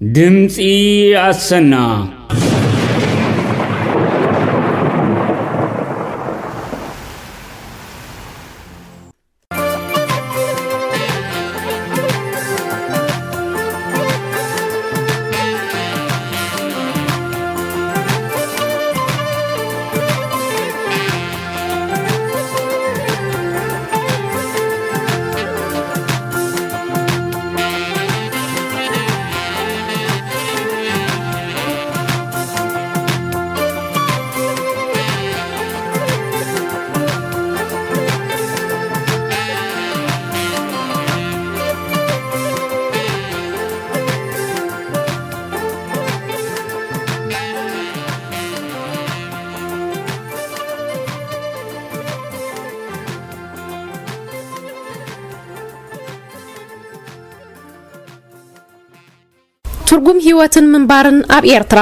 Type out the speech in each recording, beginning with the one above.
ድምፂ ኣሰና። ትርጉም ህይወትን ምንባርን ኣብ ኤርትራ።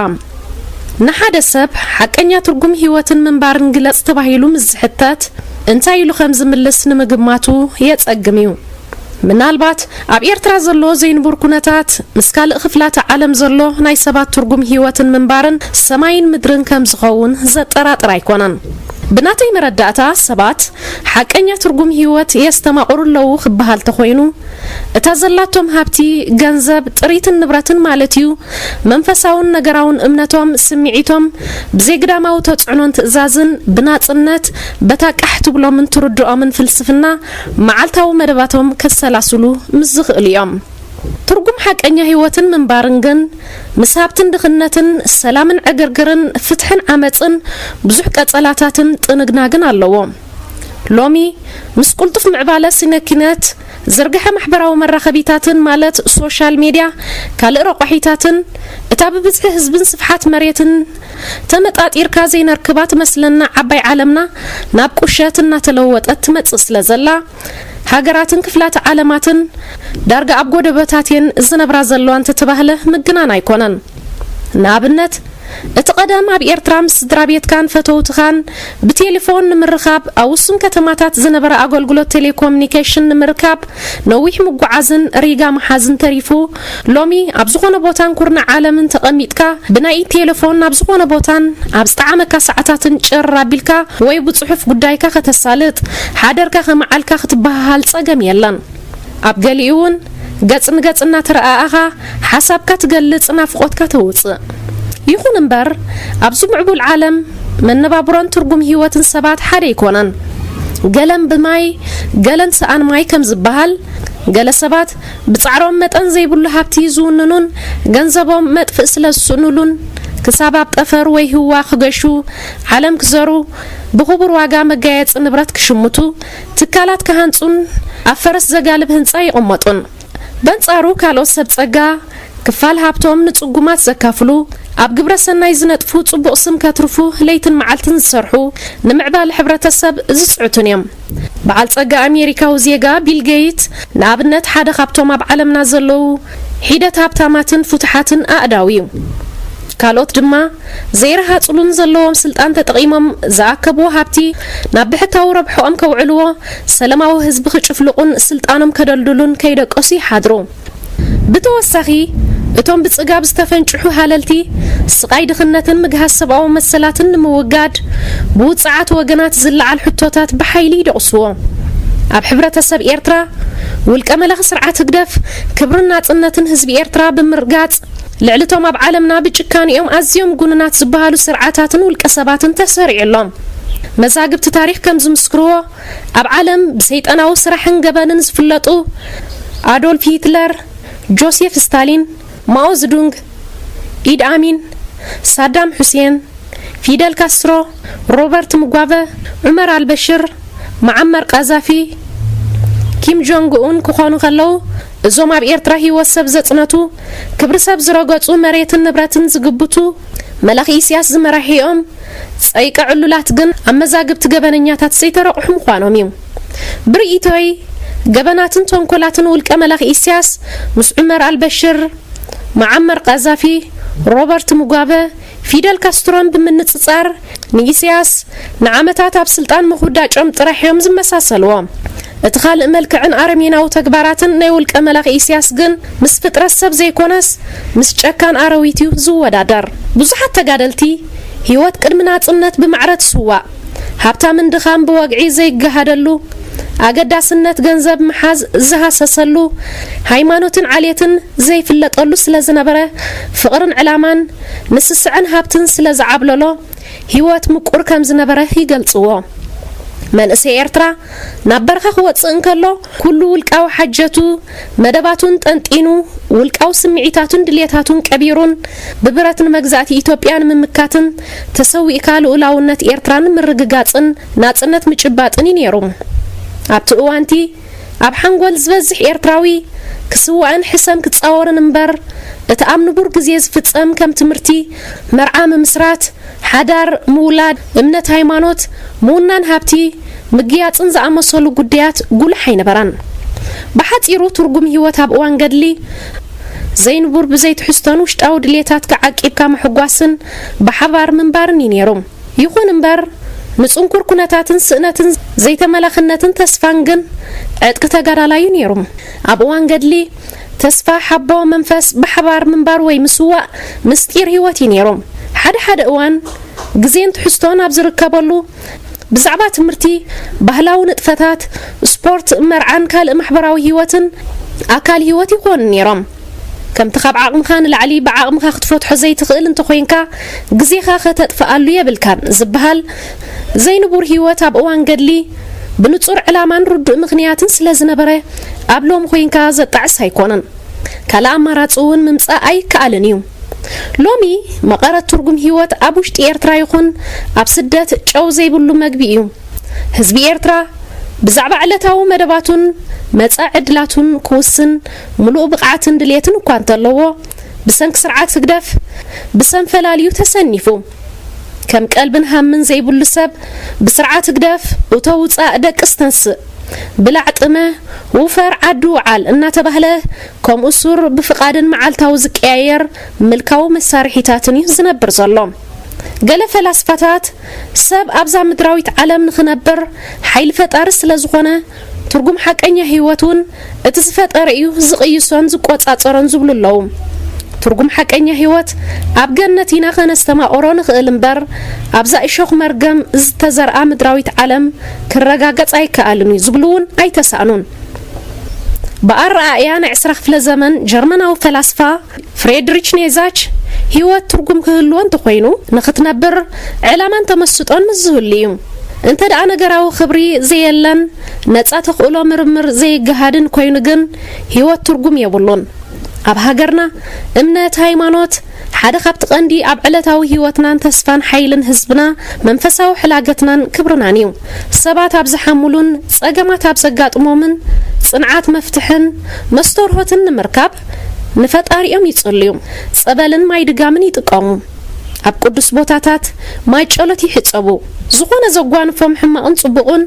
ንሓደ ሰብ ሓቀኛ ትርጉም ህይወትን ምንባርን ግለጽ ተባሂሉ ምስ ዝሕተት፣ እንታይ ኢሉ ከም ዝምልስ ንምግማቱ የጸግም እዩ። ምናልባት ኣብ ኤርትራ ዘሎ ዘይንቡር ኩነታት፣ ምስ ካልእ ክፍላተ ዓለም ዘሎ ናይ ሰባት ትርጉም ህይወትን ምንባርን ሰማይን ምድርን ከም ዝኸውን ዘጠራጥር ኣይኮነን። ብናተይ መረዳእታ፣ ሰባት ሓቀኛ ትርጉም ህይወት የስተማቕሩ ኣለዉ ክበሃል ተኾይኑ፣ እታ ዘላቶም ሃብቲ፣ ገንዘብ፣ ጥሪትን ንብረትን ማለት እዩ፣ መንፈሳውን ነገራውን እምነቶም፣ ስምዒቶም፣ ብዘይግዳማዊ ተጽዕኖን ትእዛዝን፣ ብናጽነት፣ በታ ቃሕ ትብሎምን ትርድኦምን ፍልስፍና፣ መዓልታዊ መደባቶም ከሰላስሉ ምስ ዝኽእሉ እዮም። ትርጉም ሓቀኛ ህይወትን ምንባርን ግን፣ ምስ ሃብትን ድኽነትን፣ ሰላምን ዕግርግርን፣ ፍትሕን ዓመጽን፣ ብዙሕ ቀጸላታትን ጥንግናግን ኣለዎ። ሎሚ፣ ምስ ቅልጡፍ ምዕባለ ስነ-ኪነት፣ ዝርግሐ ማሕበራዊ መራኸቢታትን፣ ማለት ሶሻል ሜድያ፣ ካልእ ረቋሒታትን፣ እታ ብብዝሒ ህዝብን ስፍሓት መሬትን ተመጣጢርካ ዘይነርክባ ትመስለና ዓባይ ዓለምና፣ ናብ ቁሸት እናተለወጠት ትመጽእ ስለ ዘላ፣ ሃገራትን ክፍላተ ዓለማትን ዳርጋ ኣብ ጎደቦታት እየን ዝነብራ ዘለዋ እንተተባህለ ምግናን ኣይኮነን። ንኣብነት፣ እቲ ቀደም ኣብ ኤርትራ ምስ ስድራ ቤትካን ፈተውትኻን ብቴሌፎን ንምርኻብ፣ ኣብ ውሱን ከተማታት ዝነበረ ኣገልግሎት ቴሌኮሙኒኬሽን ንምርካብ ነዊሕ ምጉዓዝን ሪጋ ምሓዝን ተሪፉ፣ ሎሚ ኣብ ዝኾነ ቦታን ኩርናዕ ዓለምን ተቐሚጥካ ብናይ ኢድ ቴሌፎን ናብ ዝኾነ ቦታን ኣብ ዝጠዓመካ ሰዓታትን ጭር ኣቢልካ ወይ ብጽሑፍ ጉዳይካ ከተሳልጥ፣ ሓደርካ ከመዓልካ ክትበሃሃል ጸገም የለን። ኣብ ገሊኡ እውን ገጽ ንገጽ እናተረኣኣኻ ሓሳብካ ትገልጽ፣ ናፍቖትካ ተውጽእ። ይኹን እምበር፣ ኣብዚ ምዕቡል ዓለም መነባብሮን ትርጉም ህይወትን ሰባት ሓደ ኣይኮነን። ገለን ብማይ፣ ገለን ሰኣን ማይ ከም ዝበሃል፣ ገለ ሰባት ብጻዕሮም መጠን ዘይብሉ ሃብቲ ዝውንኑን ገንዘቦም መጥፍእ ስለ ዝስእኑሉን፣ ክሳብ ኣብ ጠፈር ወይ ህዋ ክገሹ፣ ዓለም ክዘሩ፣ ብኽቡር ዋጋ መጋየጺ ንብረት ክሽምቱ፣ ትካላት ክሃንጹን ኣብ ፈረስ ዘጋልብ ህንጻ ይቕመጡን። በንጻሩ ካልኦት ሰብ ጸጋ ክፋል ሃብቶም ንጽጉማት ዘካፍሉ፣ ኣብ ግብረ ሰናይ ዝነጥፉ፣ ጽቡቕ ስም ከትርፉ ለይትን መዓልትን ዝሰርሑ፣ ንምዕባለ ሕብረተሰብ ዝጽዕቱን እዮም። በዓል ጸጋ ኣሜሪካዊ ዜጋ ቢል ጌይት ንኣብነት ሓደ ካብቶም ኣብ ዓለምና ዘለዉ ሒደት ሃብታማትን ፍቱሓትን ኣእዳው እዩ። ካልኦት ድማ ዘይረሃጽሉን ዘለዎም ስልጣን ተጠቒሞም ዝኣከብዎ ሃብቲ ናብ ብሕታዊ ረብሕኦም ከውዕልዎ፣ ሰለማዊ ህዝቢ ክጭፍልቑን ስልጣኖም ከደልድሉን ከይደቀሱ ይሓድሩ። ብተወሳኺ፣ እቶም ብጽጋብ ዝተፈንጭሑ ሃለልቲ፣ ስቓይ ድኽነትን ምግሃስ ሰብኣዊ መሰላትን ንምውጋድ፣ ብውጽዓት ወገናት ዝለዓል ሕቶታት ብሓይሊ ይደቕስዎ። ኣብ ሕብረተሰብ ኤርትራ፣ ውልቀ መላኺ ስርዓት ህግደፍ፣ ክብርን ናጽነትን ህዝቢ ኤርትራ ብምርጋጽ፣ ልዕሊ እቶም ኣብ ዓለምና ብጭካኔኦም ኣዝዮም ጉኑናት ዝበሃሉ ስርዓታትን ውልቀ ሰባትን ተሰሪዑ ኣሎ። መዛግብቲ ታሪኽ ከም ዝምስክርዎ፣ ኣብ ዓለም ብሰይጣናዊ ስራሕን ገበንን ዝፍለጡ ኣዶልፍ ሂትለር፣ ጆሴፍ ስታሊን፣ ማኦ ዝዱንግ፣ ኢድ ኣሚን፣ ሳዳም ሑሴን፣ ፊደል ካስትሮ፣ ሮበርት ሙጋበ፣ ዑመር ኣልበሽር፣ መዓመር ቃዛፊ፣ ኪም ጆንግ ኡን ክኾኑ ከለዉ፣ እዞም ኣብ ኤርትራ ህይወት ሰብ ዘጽነቱ፣ ክብሪ ሰብ ዝረገጹ፣ መሬትን ንብረትን ዝግብቱ፣ መላኺ ኢሳያስ ዝመራሕኦም ጸይቀ ዕሉላት ግን ኣብ መዛግብቲ ገበነኛታት ዘይተረቑሑ ምዃኖም እዩ። ብርእይቶይ፣ ገበናትን ተንኮላትን ውልቀ መላኺ ኢሳያስ ምስ ዑመር ኣልበሽር፣ መዓመር ቃዛፊ፣ ሮበርት ሙጋበ፣ ፊደል ካስትሮን ብምንጽጻር፣ ንኢሳያስ ንዓመታት ኣብ ስልጣን ምኹዳጮም ጥራሕ እዮም ዝመሳሰልዎ። እቲ ካልእ መልክዕን ኣረሜናዊ ተግባራትን ናይ ውልቀ መላኺ ኢሳያስ ግን ምስ ፍጥረት ሰብ ዘይኮነስ ምስ ጨካን ኣረዊት እዩ ዝወዳደር። ብዙሓት ተጋደልቲ ህይወት ቅድሚ ናጽነት ብማዕረ ትስዋእ፣ ሃብታምን ድኻም ብወግዒ ዘይገሃደሉ፣ ኣገዳስነት ገንዘብ ምሓዝ ዝሃሰሰሉ፣ ሃይማኖትን ዓሌትን ዘይፍለጠሉ ስለ ዝነበረ፣ ፍቕርን ዕላማን ንስስዐን ሃብትን ስለ ዝዓብለሎ፣ ህይወት ምቁር ከም ዝነበረ ይገልጽዎ። መንእሰይ ኤርትራ ናብ በረኻ ክወጽእ እንከሎ፣ ኩሉ ውልቃዊ ሓጀቱ፣ መደባቱን ጠንጢኑ፣ ውልቃዊ ስምዒታቱን ድልየታቱን ቀቢሩን፣ ብብረት ንመግዛእቲ ኢትዮጵያ ንምምካትን ተሰዊእካ ልኡላውነት ኤርትራ ንምርግጋጽን ናጽነት ምጭባጥን እዩ ነይሩ። ኣብቲ እዋንቲ ኣብ ሓንጎል ዝበዝሕ ኤርትራዊ ክስዋእን ሕሰም ክጻወርን እምበር፣ እቲ ኣብ ንቡር ግዜ ዝፍጸም ከም ትምህርቲ፣ መርዓ ምምስራት፣ ሓዳር ምውላድ፣ እምነት ሃይማኖት፣ ምውናን ሃብቲ፣ ምግያጽን ዝኣመሰሉ ጉዳያት ጉልሕ ኣይነበራን። ብሓጺሩ ትርጉም ህይወት ኣብ እዋን ገድሊ ዘይንቡር ብዘይትሕዝቶን ውሽጣዊ ድሌታትካ ዓቂብካ ምሕጓስን ብሓባር ምንባርን እዩ ነይሩ። ይኹን እምበር ንጽንኩር ኩነታትን ስእነትን ዘይተመላኽነትን ተስፋን ግን ዕጥቂ ተጋዳላዩ ነይሩ። ኣብ እዋን ገድሊ ተስፋ ሓቦ መንፈስ ብሓባር ምንባር ወይ ምስዋእ ምስጢር ህይወት እዩ ነይሩ። ሓደ ሓደ እዋን ግዜን ትሕዝቶን ኣብ ዝርከበሉ ብዛዕባ ትምህርቲ፣ ባህላዊ ንጥፈታት፣ ስፖርት፣ መርዓን ካልእ ማሕበራዊ ህይወትን ኣካል ህይወት ይኾኑ ነይሮም። ከምቲ ካብ ዓቕምኻ ንላዕሊ ብዓቕምኻ ክትፈትሖ ዘይትኽእል እንተኾይንካ ግዜኻ ከተጥፍኣሉ የብልካን ዝበሃል ዘይንቡር ህይወት ኣብ እዋን ገድሊ ብንጹር ዕላማን ርዱእ ምኽንያትን ስለ ዝነበረ ኣብ ሎሚ ኮይንካ ዘጣዕስ ኣይኮነን። ካልእ ኣማራጺ እውን ምምጻእ ኣይከኣልን እዩ። ሎሚ መቐረት ትርጉም ህይወት ኣብ ውሽጢ ኤርትራ ይኹን ኣብ ስደት ጨው ዘይብሉ መግቢ እዩ። ህዝቢ ኤርትራ ብዛዕባ ዕለታዊ መደባቱን መጻኢ ዕድላቱን ክውስን ምሉእ ብቕዓትን ድልየትን እኳ እንተለዎ፣ ብሰንኪ ስርዓት ህግደፍ ብሰንፈላልዩ ተሰኒፉ። ከም ቀልብን ሃምን ዘይብሉ ሰብ ብስርዓት ህግደፍ እቶ ውጻእ ደቅስ ተንስእ፣ ብላዕ ጥመ፣ ውፈር ዓዲ ውዓል እናተባህለ ከምኡ ሱር ብፍቓድን መዓልታዊ ዝቀያየር ምልካዊ መሳርሒታትን እዩ ዝነብር ዘሎ። ገለ ፈላስፋታት ሰብ ኣብዛ ምድራዊት ዓለም ንኽነብር ሓይሊ ፈጣሪ ስለ ዝኾነ ትርጉም ሓቀኛ ህይወት እውን እቲ ዝፈጠረ እዩ ዝቕይሶን ዝቆጻጸሮን ዝብሉ ኣለዉ። ትርጉም ሓቀኛ ህይወት ኣብ ገነት ኢና ከነስተማቕሮ ንኽእል እምበር ኣብዛ እሾኽ መርገም ዝተዘርኣ ምድራዊት ዓለም ክረጋገጽ ኣይከኣልን እዩ ዝብሉ እውን ኣይተሳእኑን። ብኣረኣእያ ናይ ዕስራ ክፍለ ዘመን ጀርመናዊ ፈላስፋ ፍሬድሪች ኔዛች ህይወት ትርጉም ክህልዎ እንተኾይኑ ንኽትነብር ዕላማን ተመስጦን ምስ ዝህሉ እዩ። እንተ ደኣ ነገራዊ ክብሪ ዘየለን ነጻ ተኽእሎ ምርምር ዘይገሃድን ኮይኑ ግን ህይወት ትርጉም የብሉን። ኣብ ሃገርና እምነት፣ ሃይማኖት፣ ሓደ ካብቲ ቀንዲ ኣብ ዕለታዊ ህይወትናን ተስፋን ሓይልን ህዝብና መንፈሳዊ ሕላገትናን ክብርናን እዩ። ሰባት ኣብ ዝሓምሉን ጸገማት ኣብ ዘጋጥሞምን ጽንዓት መፍትሕን መስተርሆትን ንምርካብ ንፈጣሪኦም ይጽልዩ። ጸበልን ማይ ድጋምን ይጥቀሙ። ኣብ ቅዱስ ቦታታት ማይ ጸሎት ይሕጸቡ። ዝኾነ ዘጓንፎም ሕማቕን ጽቡቕን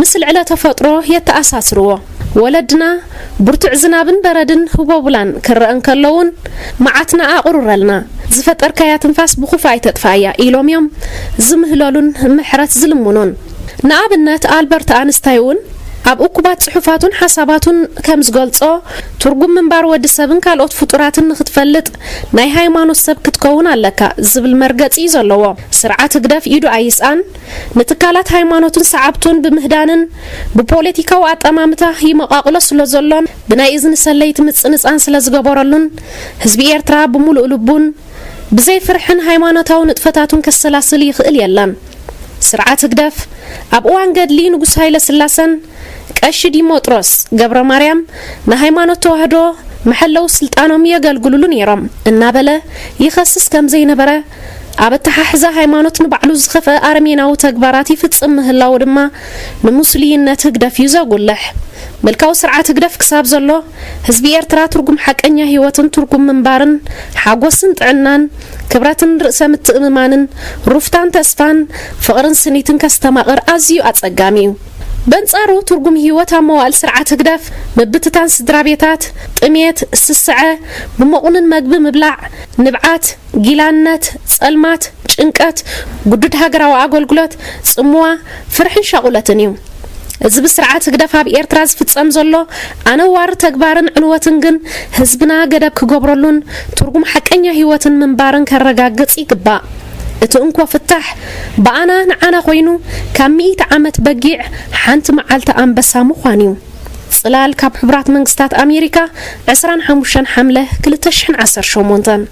ምስ ልዕለ ተፈጥሮ የተኣሳስርዎ። ወለድና ብርቱዕ ዝናብን በረድን ህቦብላን ክረአ እንከለውን መዓትና ኣቑርረልና፣ ዝፈጠርካያ ትንፋስ ብኹፉ ኣይተጥፍኣያ ኢሎም እዮም ዝምህለሉን ምሕረት ዝልምኑን። ንኣብነት ኣልበርት ኣንስታይ እውን ኣብ እኩባት ጽሑፋቱን ሓሳባቱን ከም ዝገልጾ ትርጉም ምንባር ወዲ ሰብን ካልኦት ፍጡራትን ንኽትፈልጥ ናይ ሃይማኖት ሰብ ክትከውን ኣለካ ዝብል መርገጺ እዩ ዘለዎ። ስርዓት ህግደፍ ኢዱ ኣይስኣን። ንትካላት ሃይማኖትን ሰዓብቱን ብምህዳንን ብፖለቲካዊ ኣጠማምታ ይመቓቕሎ ስለ ዘሎን ብናይ እዝኒ ሰለይቲ ምጽንጻን ስለ ዝገበረሉን ህዝቢ ኤርትራ ብምሉእ ልቡን ብዘይ ፍርሕን ሃይማኖታዊ ንጥፈታቱን ከሰላስል ይኽእል የለን። ስርዓት ህግደፍ ኣብ እዋን ገድሊ ንጉስ ሃይለ ስላሰን ቀሺ ዲሞጥሮስ ገብረ ማርያም ንሃይማኖት ተዋህዶ መሐለዊ ስልጣኖም የገልግሉሉ ነይሮም እናበለ ይኸስስ ከም ዘይነበረ፣ ኣብ ኣተሓሕዛ ሃይማኖት ንባዕሉ ዝኸፍአ ኣረሜናዊ ተግባራት ይፍጽም ምህላዉ ድማ ንሙስሉይነት ህግደፍ እዩ ዘጉልሕ። ምልካዊ ስርዓት ህግደፍ ክሳብ ዘሎ፣ ህዝቢ ኤርትራ ትርጉም ሓቀኛ ህይወትን ትርጉም ምንባርን፣ ሓጎስን ጥዕናን፣ ክብረትን ርእሰ ምትእምማንን፣ ሩፍታን ተስፋን፣ ፍቕርን ስኒትን ከስተማቕር ኣዝዩ ኣጸጋሚ እዩ። በንጻሩ ትርጉም ህይወት ኣብ መዋእል ስርዓት ህግደፍ ምብትታን ስድራ ቤታት፣ ጥሜት፣ ስስዐ፣ ብመቑንን መግቢ ምብላዕ፣ ንብዓት፣ ጊላነት፣ ጸልማት፣ ጭንቀት፣ ግዱድ ሃገራዊ ኣገልግሎት፣ ጽምዋ፣ ፍርሕን ሻቑለትን እዩ። እዚ ብስርዓት ህግደፍ ኣብ ኤርትራ ዝፍጸም ዘሎ ኣነዋሪ ተግባርን ዕንወትን ግን ህዝብና ገደብ ክገብረሉን ትርጉም ሓቀኛ ህይወትን ምንባርን ከረጋግጽ ይግባእ። እቲ እንኮ ፍታሕ ብኣና ንዓና ኮይኑ ካብ ሚእቲ ዓመት በጊዕ ሓንቲ መዓልቲ ኣንበሳ ምዃን እዩ። ጽላል ካብ ሕቡራት መንግስታት ኣሜሪካ ዕስራን ሓሙሽተን ሓምለ ክልተ ሽሕን ዓሰርተ ሸሞንተን።